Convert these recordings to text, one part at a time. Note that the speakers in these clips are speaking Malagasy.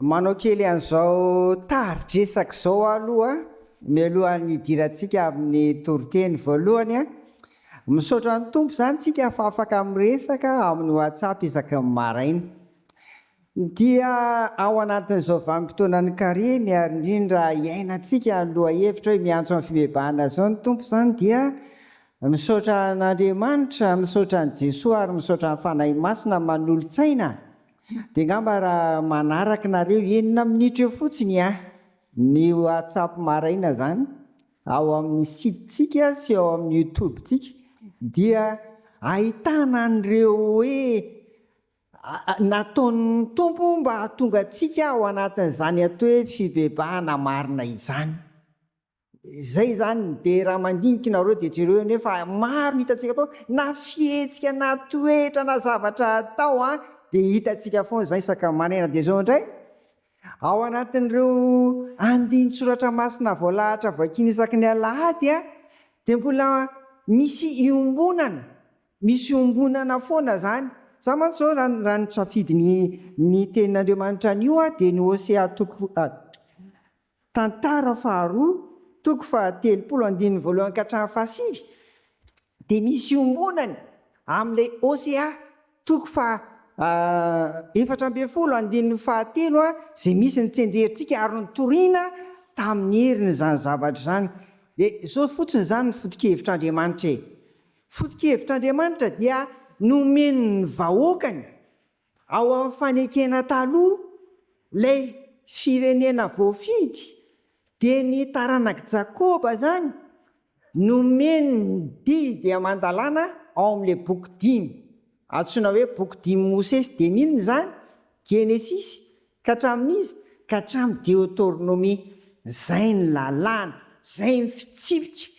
Manao kely an'izao tari-dresaka izao aho aloha mialohan'ny hidirantsika amin'ny toriteny voalohany. Misaotra ny Tompo izany tsika fa afaka miresaka amin'ny WhatsApp isaky ny maraina. Dia ao anatin'izao vanim-potoanan'ny karemy ary indrindra iainantsika ny lohahevitra hoe miantso amin'ny fibebahana izao ny Tompo izany dia misaotra an'Andriamanitra, misaotra an'i Jesoa ary misaotra ny Fanahy Masina manolo-tsaina. Dia angamba raha manaraka nareo enina minitra eo fotsiny an! Ny whatsapp maraina zany ao amin'ny site tsika sy ao amin'ny youtube tsika dia ahitana an'ireo hoe nataon'ny Tompo mba hahatonga antsika ao anatin'izany atao hoe fibebahana marina izany. Zay zany de raha mandiniky nareo de jereo anie fa maro ny hitantsika atao na fihetsika na toetra na zavatra atao an de hitantsika foana zay isaka maraina de zao indray ao anatin'ireo andinin-tsoratra masina voalahatra vakiana isaky ny alahady an de mbola misy iombonana misy iombonana foana zany za mantsy zao raha raha nisafidy ny ny tenin'Andriamanitra anio aho de ny Hosea toko Tantara faharoa, toko fahatelopolo andininy voalohany ka hatramin'ny fahasivy, dia misy iombonany amin'ilay Hosea toko faha 14 andininy fahatelo izay misy ny tsianjerintsika ary notorina tamin'ny heriny izany zavatra izany. Dia izao fotsiny izany ny foto-kevitr'Andriamanitra e! Foto-kevitr'Andriamanitra dia nomeny ny vahoakany Ao amin'ny fanekena taloha, ilay firenena voafidy, dia ny taranak'i Jakoba izany, nomeny ny didy aman-dalàna ao amin'ilay boky dimy, antsoina hoe boky dimin'i Mosesy, dia ny inona izany? Genesisy ka hatramin'iza? Ka hatramin'ny Deotornomia. Izay ny lalàna, izay ny fitsipika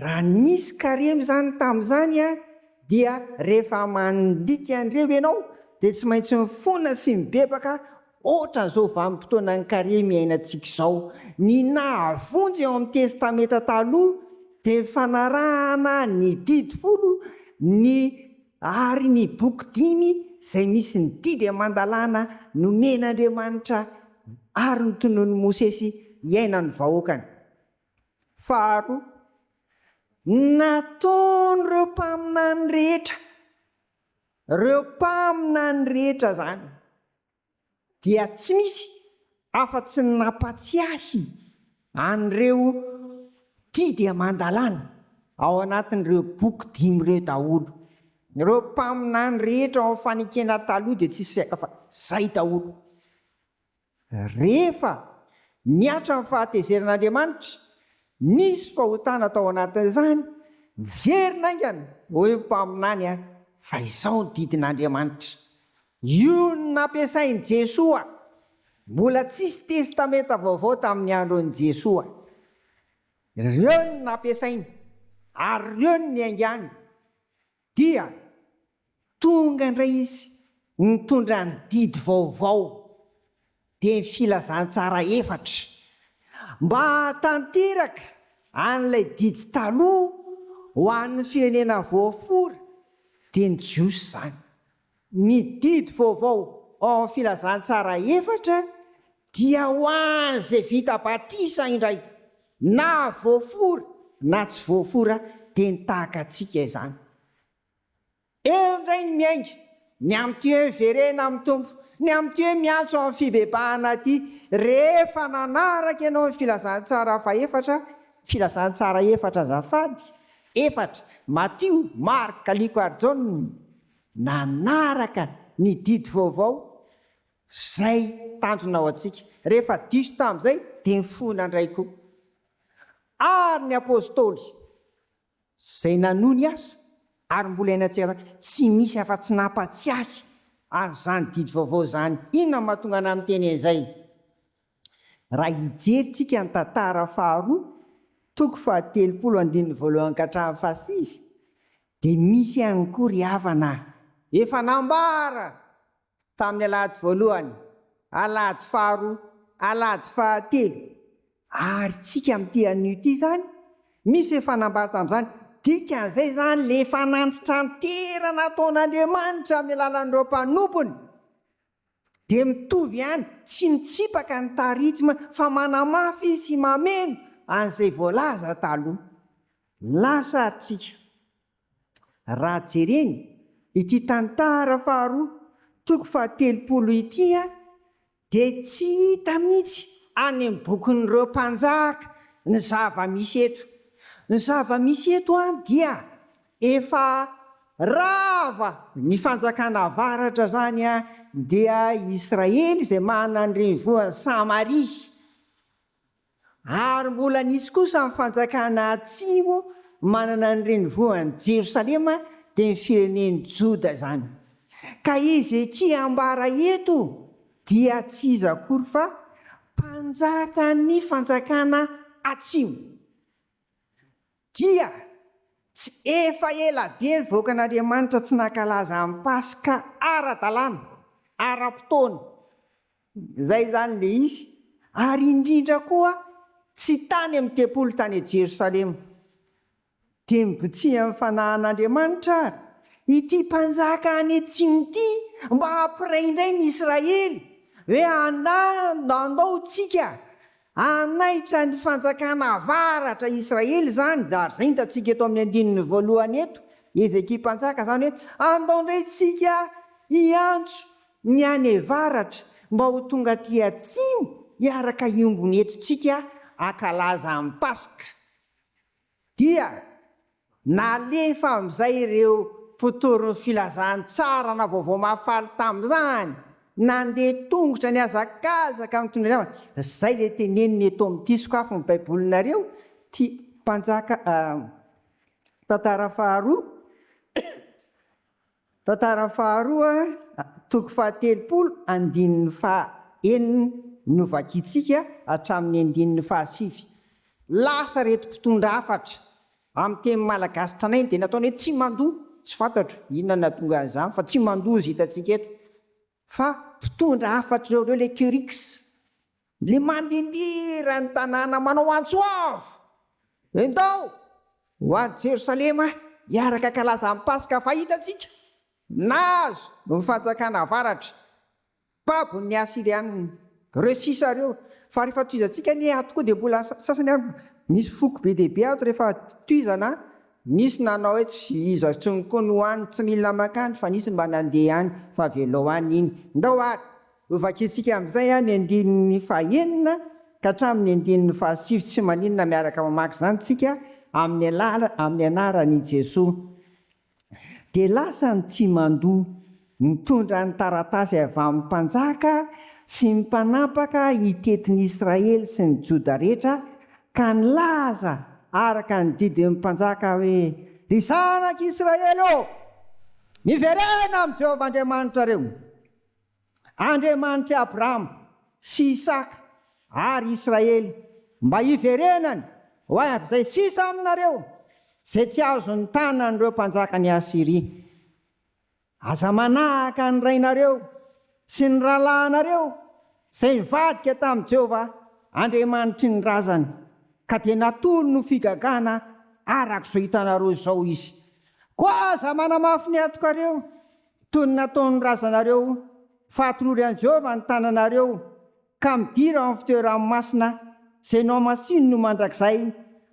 Raha nisy karemy izany tamin'izany dia rehefa mandika an'ireo ianao dia tsy maintsy mifona sy mibebaka ohatran'izao vanim-potoanan'ny karemy iainantsika izao. Ny nahavonjy ao amin'ny Testamenta Taloha dia ny fanarahana ny Didy Folo ny ary ny Boky Dimy izay misy ny didy aman-dalàna nomen'Andriamanitra ary notononin'i Mosesy hiainan'ny vahoakany. Faharoa, nataon'ireo mpaminany rehetra, ireo mpaminany rehetra izany dia tsy misy afa-tsy ny nampatsiahy an'ireo didy aman-dalàna ao anatin'ireo boky dimy ireo daholo. Ireo mpaminany rehetra ao amin'ny fanekena taloha dia tsisy afa izay daholo. Rehefa nihatra ny fahatezeran'Andriamanitra, nisy fahotana tao anatin'izany, miverina haingana, hoy ny mpaminany, fa izao ny didin'Andriamanitra. Io no nampiasain'i Jesoa. Mbola tsisy Testamenta Vaovao tamin'ny andron'i Jesoa. Ireo no nampiasainy, ary ireo no niaingàny. Dia Tonga indray izy nitondra ny didy vaovao, dia ny filazantsara efatra, mba hahatanteraka an'ilay didy taloha ho an'ny firenena voafora, dia ny Jiosy izany. Ny didy vaovao ao amin'ny filazantsara efatra dia ho an'izay vita batisa indray, na voafora na tsy voafora, dia ny tahaka antsika izany. Eo indray ny miainga, ny amin'ity hoe miverena amin'ny Tompo, ny amin'ity hoe miantso amin'ny fibebahana ity, rehefa nanaraka ianao ny filazantsara fahefatra, filazantsara efatra azafady, efatra, Matio, Marka, Lioka ary Jaona, nanaraka ny didy vaovao, izay tanjona ho antsika. Rehefa diso tamin'izay dia nifona indray koa. Ary ny Apostoly. Izay nanohy ny asa ary mbola iainantsika hatrany, tsy misy afa-tsy nampatsiahy an'izany didy vaovao izany. Inona no mahatonga anà miteny an'izay? Raha hijery tsika ny tantara faharoa, toko fahatelopolo andininy voalohany ka hatramin'ny fahasivy, dia misy ihany koa ry havana efa nambara tamin'ny alahady voalohany, alahady faharoa, alahady fahatelo, ary tsika amin'ity anio ity izany, misy efa nambara tamin'izany, dikan'izay izany le efa nantitranterana ataon'Andriamanitra amin'ny alalan'ireo mpanompony. Dia mitovy ihany, tsy mitsipaka ny taritsma fa manamafy sy mameno an'izay voalaza taloha. Lasa ary tsika. Raha jerena ity tantara faharoa toko faha-30 ity dia tsy hita mihitsy any amin'ny bokin'ireo mpanjaka ny zava-misy eto. Ny zava-misy eto dia efa rava ny fanjakana avaratra izany dia Israely izay manana ny renivohiny Samaria. Ary mbola nisy kosa ny fanjakana atsimo manana ny renivohiny Jerosalema dia ny firenen'i Joda izany. Ka Hezekia ambara eto dia tsy iza akory fa mpanjakan'ny fanjakana atsimo. Dia tsy efa ela be ny vahoakan'Andriamanitra tsy nankalaza ny Paska ara-dalàna, ara-potoana. Izay izany ilay izy, ary indrindra koa tsy tany amin'ny tempoly tany Jerosalema. Dia nobitsihan'ny Fanahin'Andriamanitra àry ity mpanjaka any atsimo ity mba hampiray indray ny Israely, hoe andao tsika hanaitra ny fanjakana avaratra Israely izany, ary izay no hitantsika eto amin'ny andininy voalohany eto, Hezekia mpanjaka izany hoe andao indray tsika hiantso ny any avaratra mba ho tonga aty atsimo hiaraka hiombona eto tsika hankalaza ny Paska. Dia nalefa amin'izay ireo mpitory ny filazantsara na vaovao mahafaly tamin'izany, nandeha tongotra nihazakazaka nitondra ny havany. Izay ilay tenenina eto amin'ity sokafy ny Baibolinareo, ity Mpanjaka tantara faharoa. Tantara faharoa, toko faha-30, andininy faha-enina no vakintsika hatramin'ny andininy faha-sivy. Lasa ireto mpitondra hafatra. Amin'ny teny malagasy tranainy dia nataony hoe tsy mandoa, tsy fantatro inona no nahatonga an'izany fa tsy mandoa izy hitantsika eto. Fa mpitondra hafatra ireo, ireo les Curix. Le mandehandeha eran'ny tanàna manao antso avo, Endao ho any Jerosalema hiaraka hankalaza ny Paska fa hitantsika nahazo ny fanjakana avaratra, babo ny Asyrianina, ireo sisa ireo. Fa rehefa tohizantsika anie ato koa dia mbola sasany ary misy foko be dia be ato rehefa tohizana, nisy nanao hoe tsy iza intsony koa no any, tsy mila mankany fa nisy mba nandeha any fa avelao any iny. Ndao ary! Hovakintsika amin'izay ny andininy fahenina ka hatramin'ny andininy fahasivy, tsy maninona miaraka mamaky izany tsika amin'ny alala amin'ny anaran'i Jesoa. Dia lasa ny tsimandoa nitondra ny taratasy avy amin'ny mpanjaka sy ny mpanapaka hitety ny Israely sy ny Joda rehetra ka nilaza araka ny didin'ny mpanjaka hoe, Ry zanak'Israely ô, miverena amin'i Jehovah Andriamanitrareo! Andriamanitr'i Abrahama sy Isaka ary Israely, mba hiverenany ho amin'izay sisa aminareo, izay tsy azon'ny tanan'ireo mpanjakan'i Asyria. Aza manahaka ny rainareo sy ny rahalahinareo, izay nivadika tamin'i Jehovah Andriamanitry ny razany, ka dia natolony ho figagana araka izao hitanareo izao izy. Koa aza manamafy ny hatokareo, Toy ny nataon'ny razanareo, fa atolory an'i Jehovah ny tananareo, ka midira ao amin'ny fitoerany masina, izay nohamasininy ho mandrakizay,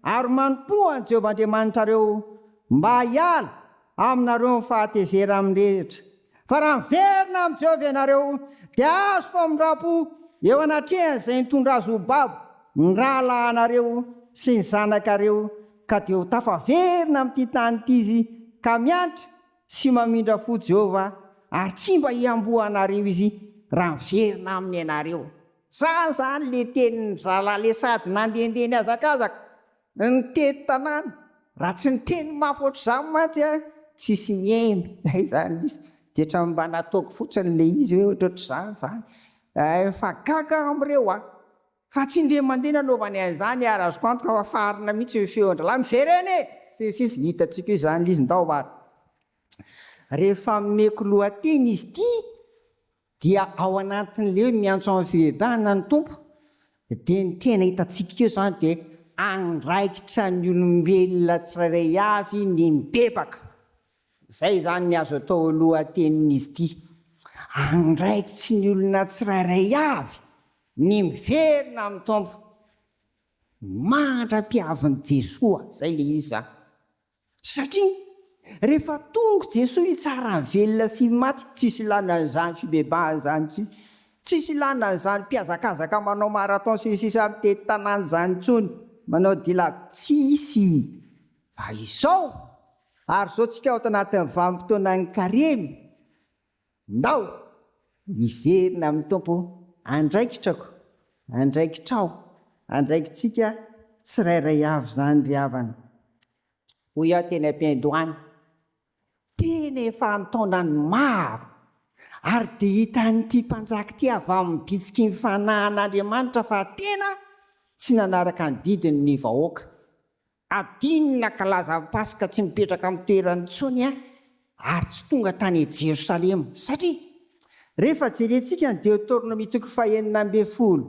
ary manompoa an'i Jehovah Andriamanitrareo, mba hiala aminareo ny fahatezerany mirehitra. Fa raha miverina amin'i Jehovah ianareo, dia hahazo famindram-po eo anatrehan'izay nitondra azy ho babo, ny rahalahinareo sy ny zanakareo, ka dia ho tafaverina amin'ity tany ity izy, ka miantra Tsy mamindra fo Jehovah ary tsy mba hiamboho anareo izy raha miverina aminy ianareo. Zany zany le tenin'ny zalahy le sady nandehandeha nihazakazaka nitety tanàna, raha tsy niteny mafy ohatr'izany mantsy an tsisy mihaino, zay zany le izy, de ohatran'ny mba nataoko fotsiny le izy hoe ohatrohatr'izany zany, fa gaga aho amin'ireo an! Fa tsy indray mandeha nanaovany an'izany ary azoko antoka fa farina mihitsy ny feon-drahalahy miverena e! Sy ny sisa Hitantsika eo izany ilay izy ndao ary. Rehefa ameko lohateny izy ity dia ao anatin'ilay hoe miantso amin'ny fibebahana ny Tompo dia ny tena hitantsika eo izany dia andraikitra ny olombelona tsirairay avy ny mibebaka. Izay izany ny azo atao ho lohatenin'izy ity. Andraikitry ny olona tsirairay avy ny miverina amin'ny Tompo mandra-piavin'i Jesoa. Izay ilay izy izany. Satria rehefa tonga Jesoa hitsara ny velona sy ny maty, tsisy ilana an'izany fibebahana izany intsony, tsisy ilana an'izany mpihazakazaka manao marathon sy ny sisa mitety tanàna izany intsony, manao dia lavitra, tsisy! Fa izao, ary izao tsika ao anatin'ny vanim-potoanan'ny karemy, ndao hiverina amin'ny Tompo, andraikitrako, andraikitrao, andraikitsika tsirairay avy izany ry havana. Hoy aho teny am-piandohana, tena efa an-taonany maro, ary dia hitan'ity mpanjaka ity avy amin'ny bitsiky ny fanahin'Andriamanitra fa tena tsy nanaraka ny didiny ny vahoaka. Adino ny nankalaza ny Paska tsy mipetraka amin'ny toerany intsony ary tsy tonga tany Jerosalema, satria rehefa jerentsika ny Deoteronomia toko fahenina ambin'ny folo,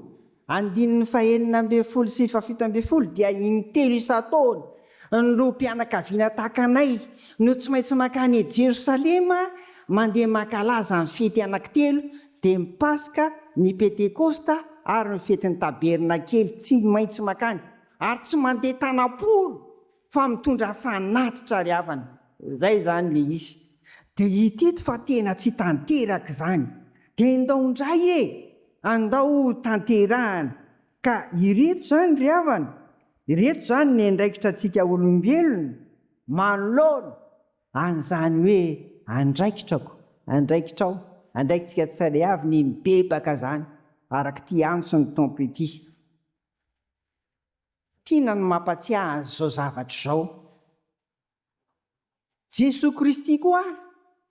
andininy fahenina ambin'ny folo sy fahafito ambin'ny folo dia intelo isan-taona ny loham-pianakaviana tahaka anay no tsy maintsy mankany Jerosalema mandeha mankalaza ny fety anankitelo dia ny Paska, ny Pentekosta ary ny fetin'ny Tabernakely, tsy maintsy mankany ary tsy mandeha tanam-polo fa mitondra fanatitra ry havana, zay zany le izy. De hita eto fa tena tsy tanteraka izany. De ndao ndray e! Andao ho tanterahana. Ka ireto zany ry havana, ireto zany ny andraikitra antsika olombelona manoloana an'izany hoe andraikitrako, andraikitrao, andraikitsika tsirairay avy ny mibebaka zany arak'ity antson'ny Tompo ity. Tiana ny mampatsiahy an'izao zavatra izao. Jesoa Kristy koa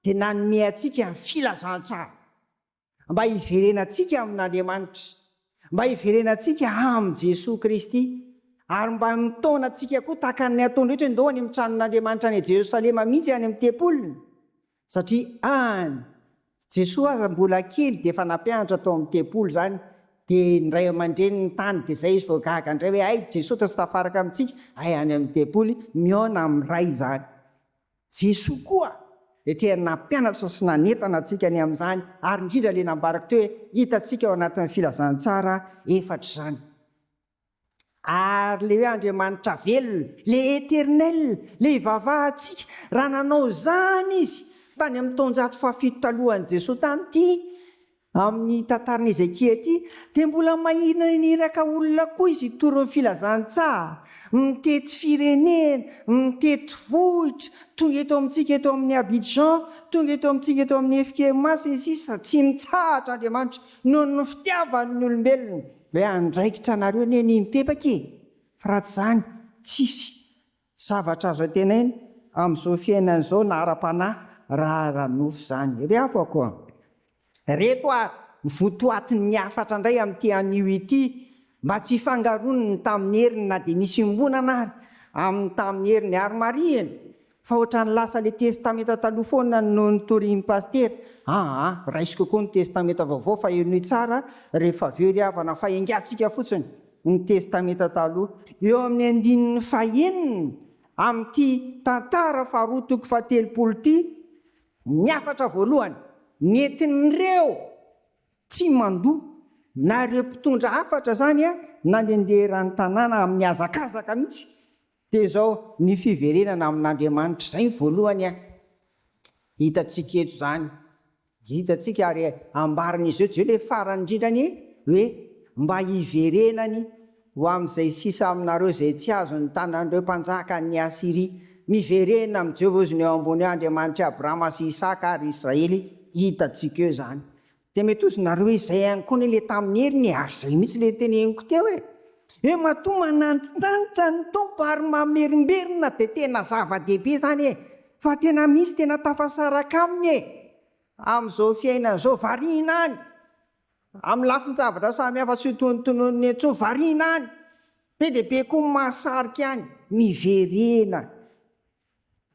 dia nanome antsika ny filazantsara mba hiverenantsika amin'Andriamanitra, mba hiverenantsika amin'i Jesoa Kristy, ary mba mitaona antsika koa tahaka ny nataon'ireto hoe ndao any amin'ny tranon'Andriamanitra any Jerosalema mihitsy, any amin'ny tempoliny. Satria any Jesoa aza mbola kely dia efa nampianatra tao amin'ny tempoly izany, dia ny ray aman-dreniny tany dia izay izy vao gaga indray hoe hay Jesoa toa tsy tafaraka amintsika, hay any amin'ny tempoly mihaona amin'ny Ray izany. Jesoa koa dia tena nampianatra sy nanentana antsika ny amin'izany ary indrindra ilay nambarako teo hoe hitantsika ao anatin'ny filazantsara efatra izany. Ary le hoe Andriamanitra velona, le Eternel, le ivavahantsika, raha nanao izany Izy tany amin'ny taonjato fahafito talohan'i Jesoa tany ity, amin'ny tantaran'i Ezekia ity, dia mbola maniraka olona koa Izy hitory ny filazantsara, mitety firenena, mitety vohitra, tonga eto amintsika eto amin'ny Abidjan, tonga eto amintsika eto amin'ny FKMA, sy ny sisa Tsy mitsahatra Andriamanitra noho ny fitiavany ny olombelona. Hoe andraikitra anareo anie ny mipepaka e! Fa raha tsy izany tsisy zavatra azo antenaina amin'izao fiainana izao na ara-panahy raha ara-nofo izany. Ry havako a! Reto ary ny votoatin'ny hafatra indray amin'ity anio ity mba tsy hifangaroany ny tamin'ny heriny na dia misy iombonana ary amin'ny tamin'ny heriny ary marihina Fa ohatran'ny lasa le testamenta taloha foana no notorian'i Pasitera. Aa, raisiko koa ny testamenta vaovao fa henoy tsara rehefa avy eo ry havana fa engatsika fotsiny ny testamenta taloha. Eo amin'ny andininy fahenina amin'ity tantara faharoa toko fahatelopolo ity, ny hafatra voalohany nentin'ireo tsy mandoa na ireo mpitondra hafatra izany nandehandeha eran'ny tanàna amin'ny hazakazaka mihitsy Dia izao, ny fiverenana amin'Andriamanitra, izay ny voalohany an! Hitantsika eto izany, hitantsika ary ambaran'izy ireo, jereo ilay farany indrindra anie, hoe mba hiverenany ho amin'izay sisa aminareo izay tsy azon'ny tanan'ireo mpanjakan'i Asyria. Miverena amin'i Jehovah hozy ny eo ambony eo, Andriamanitr'i Abrahama sy Isaka ary Israely, hitantsika eo izany. Dia mety hozy nareo hoe izay ihany koa anie le tamin'ny heriny e, ary izay mihitsy le teneniko teo e! Hoe matoa manantitrantitra ny Tompo ary mamerimberina dia tena zava-dehibe izany e! Fa tena misy tena tafasaraka aminy e! Amin'izao fiainana izao, variana any! Amin'ny lafin-javatra samihafa tsy ho tonontononina intsony, variana any! Be dia be koa ny mahasarika any, miverena!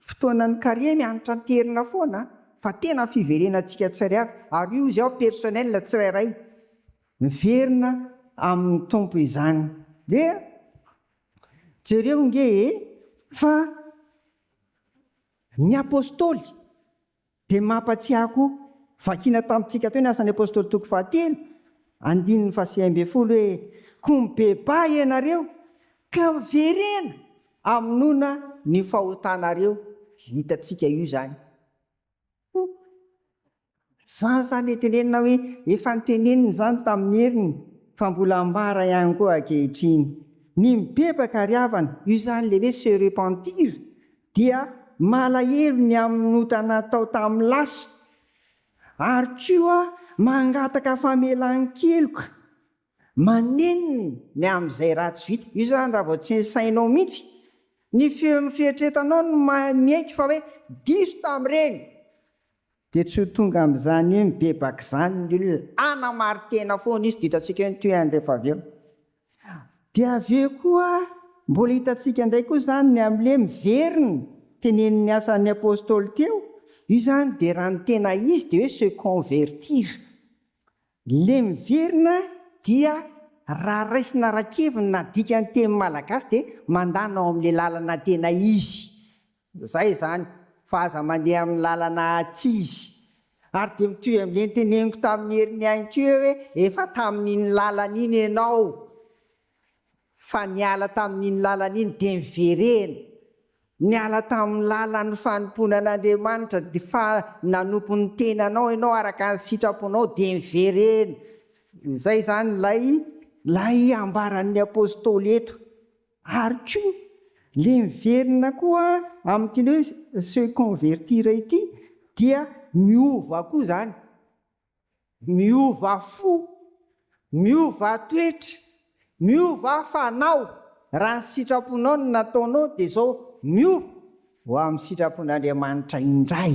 Fotoanan'ny karemy anitranterina foana fa tena fiverenantsika tsirairay avy ary io izy ao personnel tsirairay miverina amin'ny Tompo izany. Dia jereo nge e fa ny apostoly dia mampatsiahy koa. Vakina tamintsika teo ny Asan'ny Apostoly toko fahatelo, andininy fahasivy ambin'ny folo hoe, Koa mibebaha ianareo, ka miverena hamonoana ny fahotanareo. Hitantsika io izany. Izany izany ilay tenenina hoe efa notenenina izany tamin'ny heriny fa mbola ambara ihany koa ankehitriny. Ny mibebaka ry havana, io izany ilay hoe se repentir dia malahelo ny amin'ny ota natao tamin'ny lasa ary koa mangataka famelan-keloka, manenina ny amin'izay ratsy vita. Io izany raha vao tsy ny sainao mihitsy, ny feon'ny fieritreretanao no miaiky fa hoe diso tamin'ireny. Dia tsy ho tonga amin'izany hoe mibebaka izany ny olona, hanamari-tena foana izy, dia hitantsika eo ny tohiny rehefa avy eo. Dia avy eo koa, mbola hitantsika indray koa izany ny amin'ilay miverina, tenenin'ny Asan'ny Apostoly teo, io izany dia raha ny tena izy dia hoe se convertir. Ilay miverina dia raha raisina ara-keviny na adika ny teny malagasy dia mandana ao amin'ilay lalana tena izy. Zay izany fa aza mandeha amin'ny lalana tsy izy. Ary dia mitohy amin'ilay noteneniko tamin'ny heriny ihany koa hoe efa tamin'iny lalana iny ianao fa niala tamin'iny lalana iny dia miverena. Niala tamin'ny lalan'ny fanompoana an'Andriamanitra dia fa nanompo ny tenanao ianao araka ny sitraponao dia miverena. Izay izany ilay ilay ambaran'ny Apostoly eto. Ary koa le miverina koa amin'ity le hoe se convertir ity dia miova koa zany, miova fo, miova toetra, miova fanao, raha ny sitraponao no nataonao dia zao miova ho amin'ny sitrapon'Andriamanitra indray,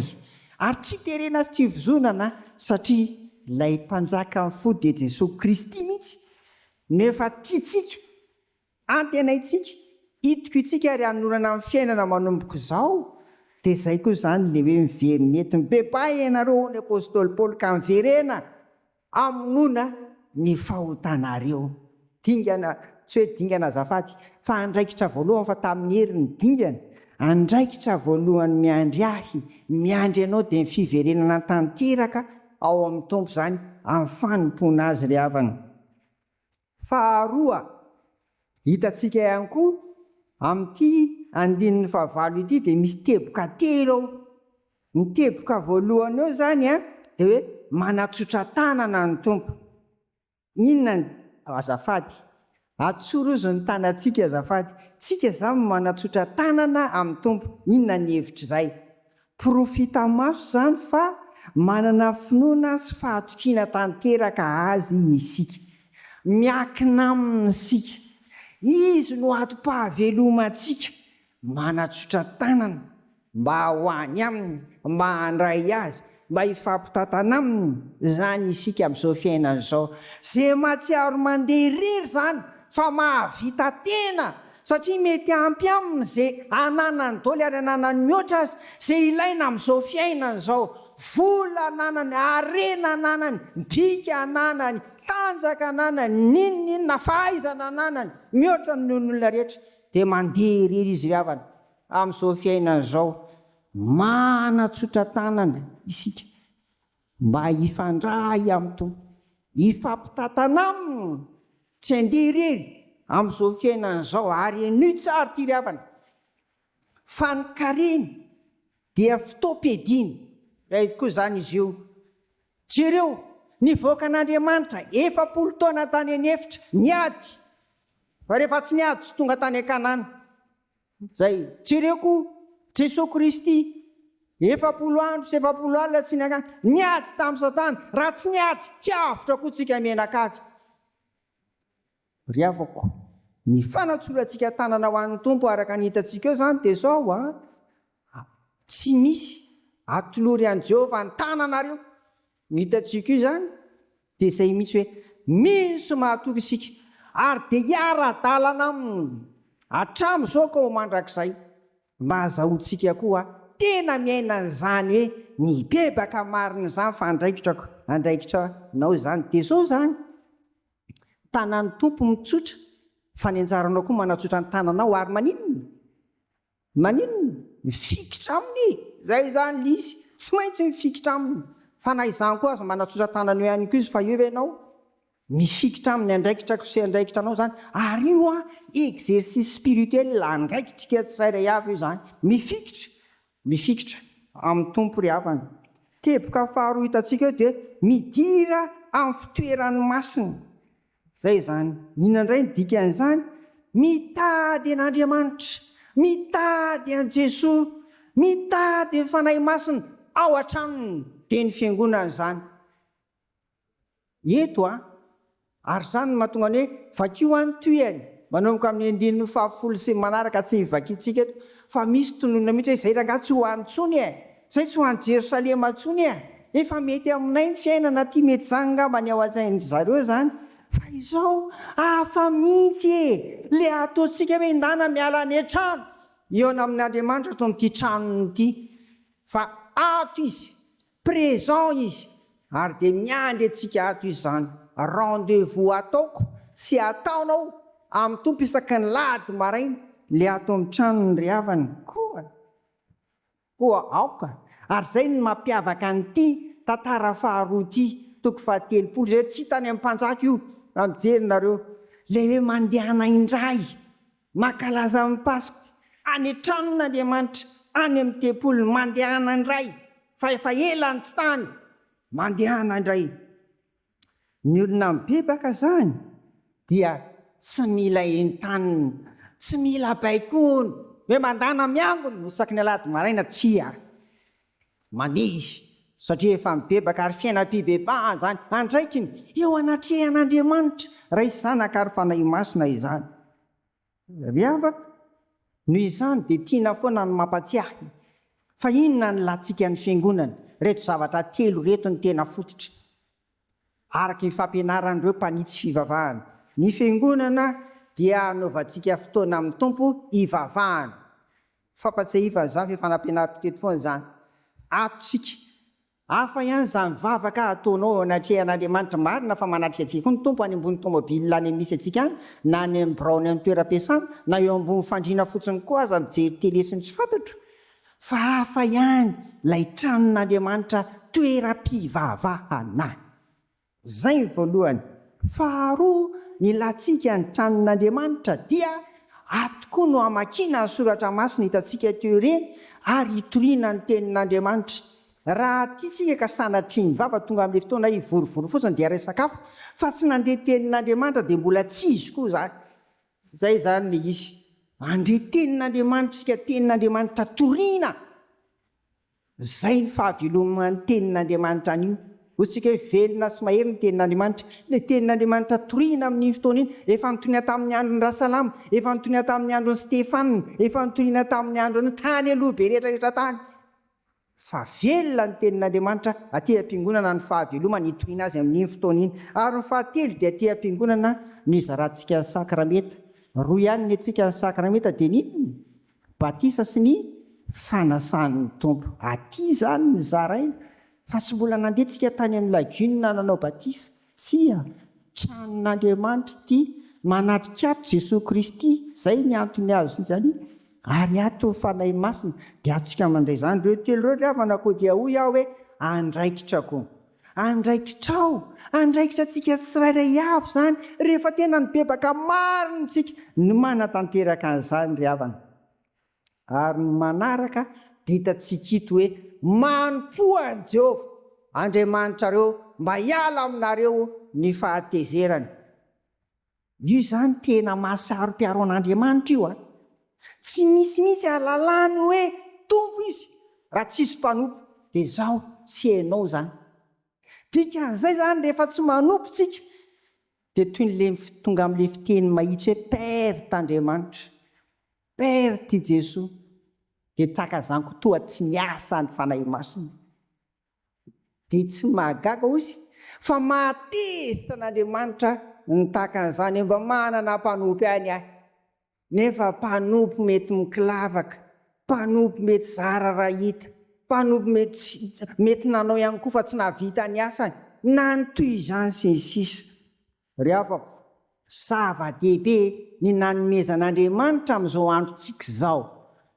ary tsy terena sy tsy vozonana satria ilay mpanjakan'ny fo dia Jesoa Kristy mihitsy no efa tiantsika Antenaintsika, itokintsika ary hanorana ny fiainana manomboka izao, dia izay koa izany ilay hoe miverina eto. Mibebaha ianareo, hoy ny apostoly Paoly, ka miverena hamonoana ny fahotanareo. Dingana, tsy hoe dingana azafady, fa andraikitra voalohany fa tamin'ny hery ny dingana. Andraikitra voalohany miandry ahy, miandry anao dia ny fiverenana tanteraka ao amin'ny Tompo izany, amin'ny fanompoana Azy ry havana. Faharoa, hitantsika ihany koa amin'ity andininy fahavalo ity dia misy teboka telo ao. Ny teboka voalohany eo izany dia hoe manatsotra tanana ny Tompo. Inona ny, azafady, atsorozo ny tanantsika azafady. Tsika izany manatsotra tanana amin'ny Tompo. Inona ny hevitr'izay? Porofo hita maso izany fa manana finoana sy fahatokiana tanteraka Azy isika. Miankina Aminy isika. Izy no antom-pahavelomantsika. Manatsotra tanana mba ho any Aminy, mba handray Azy, mba hifampitantana Aminy izany isika amin'izao fiainana izao. Izay mahatsiaro mandeha irery izany fa mahavita tena satria mety ampy aminy ze ananany doly ary ananany mihoatra aza ze ilaina amzao fiainana zao, vola ananany, harena ananany, bika ananany, tanjaka ananany, n'inon'inona fahaizana ananany mihoatra noho ny olona rehetra dia mandeha irery izy ry havana amzao fiainana zao, manatsotra tanana isika Mba hifandray amin'ny Tompo, hifampitantana Aminy, tsy handeha irery amin'izao fiainana izao, ary henoy tsara ity ry havana, fa ny karemy dia fotoam-piadiana, iray koa izany izy io, jereo, nivoaka an'Andriamanitra 40 taona tany an'efitra, niady, fa rehefa tsy niady tsy tonga tany an-Kanana, Zay. Jereo koa Jesoa Kristy, 40 andro sy 40 alina tsy niangana, niady tamin'i Satana, raha tsy niady, tsy avotra koa tsika mianakavy. Ry havako, ny fanatsorantsika tanana ho an'ny Tompo araka ny hitantsika eo izany dia izao a, tsy misy, atolory an'i Jehovah ny tananareo. Ny hitantsika io izany dia izay mihitsy hoe mino sy mahatoky isika ary dia hiara-dalana aminy hatramin'izao ka ho mandrakizay mba hazahoantsika koa tena miaina an'izany hoe nibebaka marina izany fa andraikitrako, andraikitranao izany. Dia izao izany, tanan'ny Tompo mitsotra fa ny anjaranao koa manatsotra ny tananao ary maninona? Maninona? Mifikitra aminy e! Zay izany le izy, tsy maintsy mifikitra aminy. Fa na izany koa aza manatsotra tanana eo ihany koa izy fa eo ve ianao mifikitra aminy andraikitrako sy andraikitranao izany ary io an exercice spirituel andraikitrika tsirairay avy io izany mifikitra mifikitra amin'ny Tompo ry havana. Teboka faharoa hitantsika eo dia midira amin'ny fitoerany masina. Zay izany. Inona indray ny dikan'izany? Mitady an'Andriamanitra, mitady an'i Jesoa, mitady ny Fanahy Masina ao an-tranony, dia ny Fiangonana izany. Eto an! Ary izany no mahatonga ny hoe vakio an ny tohiny, manomboka amin'ny andininy fahafolo sy ny manaraka tsy vakintsika eto, fa misy tononina mihitsy hoe izay rangahy tsy ho any intsony e! Zay tsy ho any Jerosalema intsony e! Efa mety aminay ny fiainana aty, mety zany ngamba ny ao an-tsain-dry zareo zany, fa izao hafa mihitsy e! Le ataontsika hoe ndana miala any an-trano, hihaona amin'Andriamanitra ato amin'ity tranony ity, fa ato izy, présent izy, ary dia miandry antsika ato izy zany, rendez-vous ataoko sy ataonao amin'ny Tompo isaky ny lahady maraina, le ato amin'ny tranony ry havana, koa. Koa aoka, ary izay no mampiavaka an'ity tantara faharoa ity, toko fahatelopolo, izay tsy tany amin'ny mpanjaka io, raha mijery nareo, ilay hoe mandehana indray, mankalaza ny Paska, any an-tranon'Andriamanitra, any amin'ny tempoliny, mandehana indray, fa efa ela no tsy tany, mandehana indray. Ny olona mibebaka izany dia tsy mila entanina, tsy mila baikoina hoe mandana miangona isaky ny alahady maraina, tsia. Mandeha izy satria efa mibebaka ary fiainam-pibebahana izany, andraikiny eo anatrehan'Andriamanitra, Ray sy Zanaka ary Fanahy Masina izany. Ry havako, noho izany dia tiana foana ny mampatsiahy fa inona ny latsika ny Fiangonana, ireto zavatra telo ireto no tena fototra, araka ny fampianaran'ireo mpanitsy fivavahana. Ny Fiangonana dia hanaovantsika fotoana amin'ny Tompo hivavahana. Fampatsiahivana izany fa efa nampianariko teto foana izany. Ato isika Hafa ihany izany vavaka ataonao eo anatrehan'Andriamanitra. Marina fa manatrika antsika koa ny Tompo any ambony tomobile any misy antsika any, na any amin'ny biraony any toeram-piasana, na eo ambony fandriana fotsiny koa aza mijery télé sy ny tsy fantatro. Fa hafa ihany ilay tranon'Andriamanitra toeram-pivavahana. Izay ny voalohany. Faharoa, ny ilantsika ny tranon'Andriamanitra dia ato koa no hamakiana ny soratra masina hitantsika teo ireny ary hitoriana ny tenin'Andriamanitra. Raha tiantsika ka sanatria ny vava tonga amin'ilay fotoana hivorivory fotsiny dia resak'afo fa tsy nandeha tenin'Andriamanitra dia mbola tsy izy koa izany. Izay izany ilay izy. Handre tenin'Andriamanitra isika, tenin'Andriamanitra toriana. Izay ny fahaveloman'ny Tenin'Andriamanitra anio. Hoy tsika hoe velona sy mahery ny Tenin'Andriamanitra. Ilay Tenin'Andriamanitra torina amin'iny fotoana iny, efa notorina tamin'ny andron'i Rasalama, efa notorina tamin'ny andron'i Stefana, efa notorina tamin'ny andron'ny tany aloha be rehetra rehetra tany. Fa velona ny Tenin'Andriamanitra aty am-piangonana ny fahavelomany hitoriana azy amin'iny fotoana iny. Ary ny fahatelo dia aty am-piangonana no izarantsika ny sakramenta. Roa ihany ny antsika ny sakramenta dia ny inona? Batisa sy ny fanasan'ny Tompo. Aty izany ny zaraina fa tsy mbola nandeha tsika tany amin'ny lagune nanao batisa. Tsia, tranon'Andriamanitra ity, manatrika ato Jesoa Kristy, zay ny antony azo izany, ary ato ny Fanahy Masina, dia atsika mandray izany. Ireo telo ireo ry havana koa dia hoy aho hoe andraikitrako, andraikitrao, andraikitra antsika tsirairay avy izany rehefa tena nibebaka marina isika ny manatanteraka an'izany ry havana. Ary ny manaraka dia hitantsika ito hoe manompoa an'i Jehovah Andriamanitrareo mba hiala aminareo ny fahatezerany. Io izany tena mahasaro-piaro an'Andriamanitra io an! Tsy misy mihitsy ahalalany hoe Tompo Izy raha tsisy mpanompo, dia izaho sy ianao izany. Dikan'izay izany rehefa tsy manompo tsika dia toy ny le tonga amin'ilay fiteny mahitsy hoe perte Andriamanitra, perte i Jesoa, dia tahaka izany koa toa tsy miasa ny Fanahy Masina. Dia tsy mahagaga hozy fa mahatezitra an'Andriamanitra ny tahaka an'izany hoe mba manana mpanompo ihany ahy, nefa mpanompo mety mikilavaka, mpanompo mety zara raha hita, mpanompo mety mety nanao ihany koa fa tsy nahavita ny asany, na ny toy izany sy ny sisa. Ry havako, zava-dehibe ny nanomezan'Andriamanitra amin'izao androntsika izao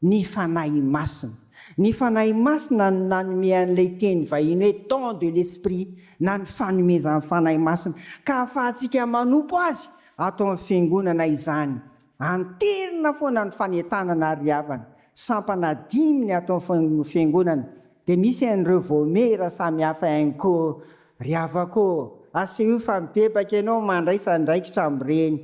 ny Fanahy Masina. Ny Fanahy Masina no nanome an'ilay teny vahiny hoe don de l'esprit na ny fanomezan'ny Fanahy Masina ka ahafahantsika manompo Azy ato amin'ny Fiangonana izany. Anterina foana ny fanentanana ry havana. Sampana dimy ny ato amin'ny Fiangonana dia misy an'ireo vaomiera samihafa ihany koa. Ry havako ô, asehoy fa mibebaka ianao mandraisa andraikitra amin'ireny.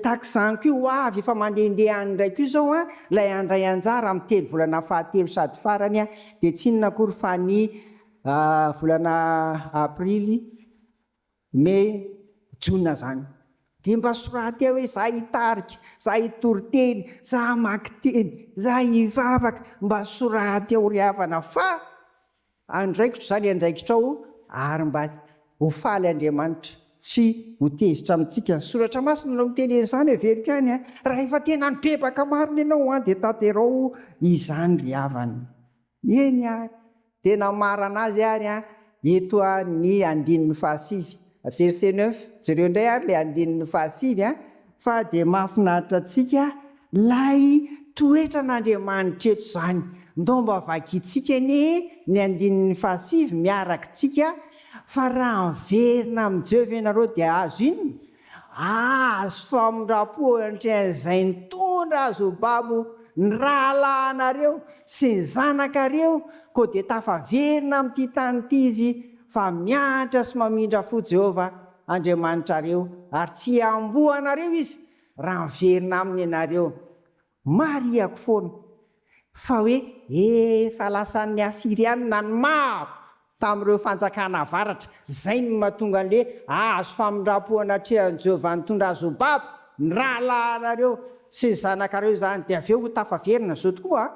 Tahaka izany koa ho avy efa mandehandeha any indray koa izao an, ilay handray anjara amin'ny telovolana fahatelo sady farany an, dia tsy inona akory fa ny volana aprily, mey, jona izany. Dia mba soraty ao hoe za hitarika, za hitory teny, za hamaky teny, za hivavaka, mba soraty ao ry havana fa andraikitro izany andraikitrao ary mba ho faly Andriamanitra, tsy ho tezitra amintsika. Ny soratra masina no miteny an'izany averiko ihany an, raha efa tena nibebaka marina ianao an dia tanterao izany ry havana. Eny ary, dia namarana azy ary an, eto an ny andininy fahasivy, verset neuf, jereo indray ary ilay andininy fahasivy an, fa dia mahafinaritra antsika ilay toetran'Andriamanitra eto izany. Ndao mba vakintsika anie ny andininy fahasivy miaraka tsika, fa raha miverina amin'i Jehovah ianareo dia azo inona? Azo famindram-po anatrehan'izay nitondra azy ho babo ny rahalahinareo sy ny zanakareo, koa dia tafaverina amin'ity tany ity izy, fa miantra sy mamindra fo Jehovah Andriamanitrareo, ary tsy hiamboho anareo izy raha miverina aminy ianareo. Marihako foana fa hoe efa lasan'ny Asyrianina ny maro tamin'ireo fanjakana avaratra. Izay no mahatonga an'ilay hahazo famindram-po anatrehan'i Jehovah nitondra azy ho babo, ny rahalahinareo sy ny zanakareo izany, dia avy eo ho tafaverina. Izao tokoa,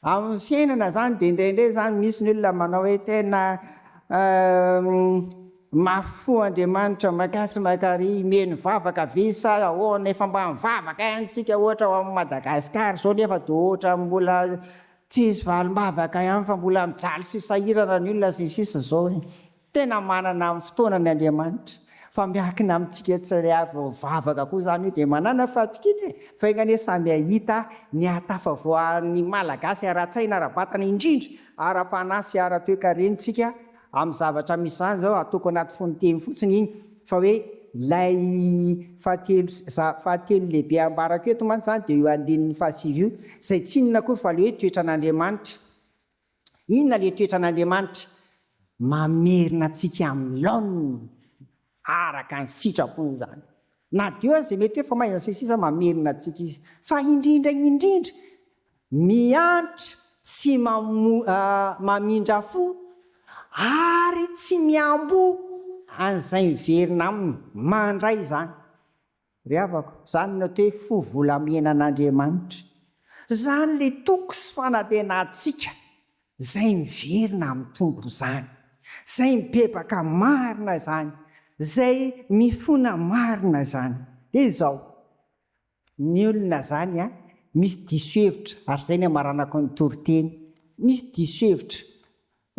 amin'ny fiainana izany dia indraindray izany misy ny olona manao hoe tena Mafy fo Andriamanitra, makà tsy makà ry, mihaino vavaka ve sa ahoana, efa mba mivavaka ihany tsika ohatra ao amin'i Madagascar zao nefa de ohatra mbola tsisy valim-bavaka ihany fa mbola mijaly sy sahirana ny olona sy ny sisa zao e, tena manana ny fotoanany Andriamanitra fa miankina amintsika tsirairay avy mivavaka koa zany io de manàna fahatokiana e, fa enga anie samy hahita ny hahatafavoahan'ny Malagasy ara-tsaina, ara-batana indrindra ara-panahy sy ara-toekarena tsika Amin'ny zavatra misy izany izao ataoko anaty fononteny fotsiny iny fa hoe ilay fahatelo za fahatelo lehibe ambarako eto mantsy izany dia io andininy fahasivy io izay tsy inona akory fa ilay hoe toetran'Andriamanitra. Inona ilay toetran'Andriamanitra? Mamerina antsika amin'ny laoniny araka ny sitrapony izany. Na dia eo aza izay mety hoe famaizana sy ny sisa mamerina antsika izy. Fa indrindra indrindra miantra sy mamindra fo ary tsy miamboho an'izay miverina aminy, mandray izany. Ry havako, izany no atao hoe fo volamenan'Andriamanitra. Izany ilay toky sy fanantenantsika izay miverina amin'ny Tompo izany, izay mibebaka marina izany, izay mifona marina izany. Dia izao, ny olona izany an, misy diso hevitra, ary izay ny hamaranako ny toriteny, misy diso hevitra.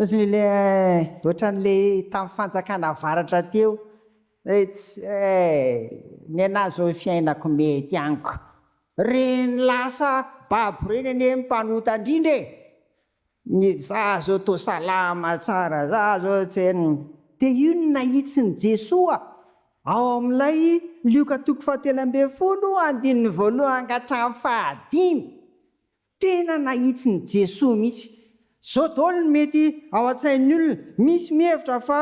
Ohatran'ny ilay, ohatran'ilay tamin'ny fanjakana avaratra teo, hoe tsy, eh, ny anà izao ny fiainako mety amiko. Reny lasa babo reny anie ny mpanota indrindra e! Ny za zao tô salama tsara, za zao tsy Dia io no nahitsin'i Jesoa ao amin'ilay Lioka toko fahatelo ambin'ny folo andininy voalohany ka hatramin'ny fahadimy. Tena nahitsin'i Jesoa mihitsy. Zao daholo no mety ao an-tsain'ny olona, misy mihevitra fa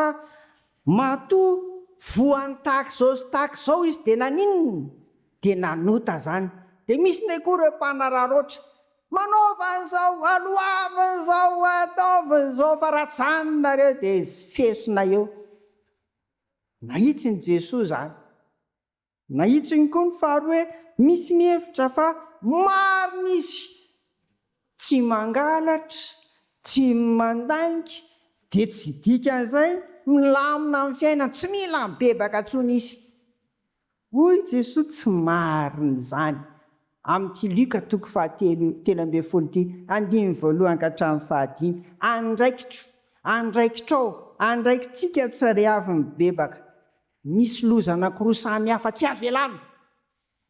matoa voan'ny tahaka izao sy tahaka izao izy dia naninona? Dia nanota zany. Dia misy ndray koa ireo mpanararaotra. Manaova an'izao, aloavy an'izao, ataovy an'izao fa raha tsy zany nareo dia fesona eo. Nahitsin'i Jesoa zany. Nahitsiny koa ny faharoa hoe misy mihevitra fa marina izy, tsy mangalatra, tsy mandainga, dia tsy dikan'izay milamina amin'ny fiainany, tsy mila mibebaka intsony izy. Hoy Jesoa tsy marina izany amin'ity Lioka toko fahatelo 13 ity, andininy voalohany ka hatramin'ny fahadimy, Andraikitro, andraikitrao, andraikitsika tsirairay avy mibebaka. Misy loza anankiroa samy hafa tsy avelana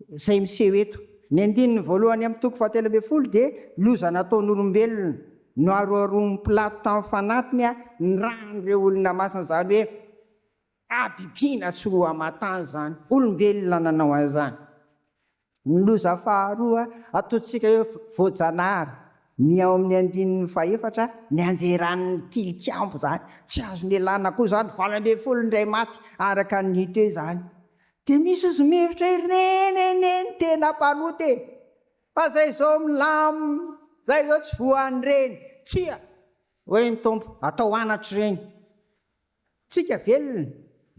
izay miseho eto. Ny andininy voalohany amin'ny toko fahatelo ambin'ny folo dia loza nataon'olombelona. Noharoharoan'i Pilato tamin'ny fanatiny ny ran'ireo olona masina, izany hoe habibiana tsy roa aman-tany izany, olombelona nanao an'izany. Ny loza faharoa, ataontsika hoe voajanahary, ny ao amin'ny andininy fahefatra, nianjeran'ny tilikambo izany, tsy azo nialana koa izany, 18 indray maty araka ny hita eo izany. Dia misy ozy mihevitra hoe ireny anie ny tena mpanota e! Fa zay izao milamina, zay izao tsy voan'ireny. Tsia! Hoy ny Tompo, atao anatra ireny. Tsika velona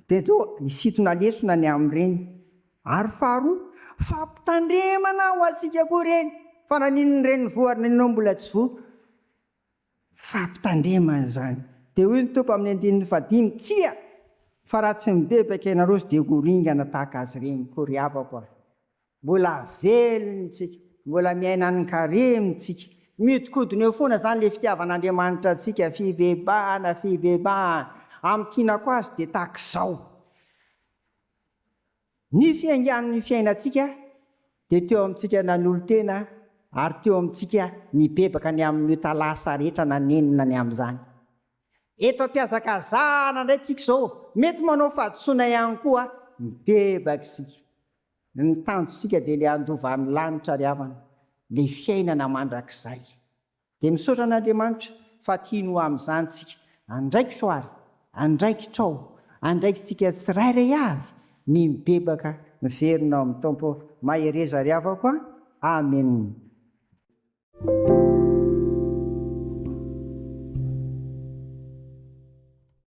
dia toa hisintona lesona ny amin'ireny. Ary faharoa, fampitandremana ho antsika koa ireny, fa naninona ireny voa ary naninona mbola tsy voa? Fampitandremana izany. Dia hoy ny Tompo amin'ny andininy fahadimy, Tsia! Fa raha tsy mibebaka ianareo dia ho ringana tahaka azy ireny koa ry havako a! Mbola velona tsika, mbola miaina any karemy tsika. Mihodinkodina eo foana zany le fitiavan'Andriamanitra antsika, fibebahana, fibebahana. Amin'ny tianako azy dia tahak'izao. Ny fiaingan'ny fiainantsika dia teo amintsika nanolo-tena ary teo amintsika nibebaka ny amin'ny ota lasa rehetra nanenina ny amin'izany. Eto am-pihazakazahana indray tsika izao, mety manao fahadisoana ihany koa, mibebaka isika. Ny tanjontsika dia ilay handova ny lanitra ry havana, ilay fiainana mandrakizay. Dia misaotra an'Andriamanitra fa tiany ho amin'izany tsika. Andraikitro ary, andraikitrao, andraikitsika tsirairay avy ny mibebaka miverina ao amin'ny Tompo. Mahereza ry havako a! Amen.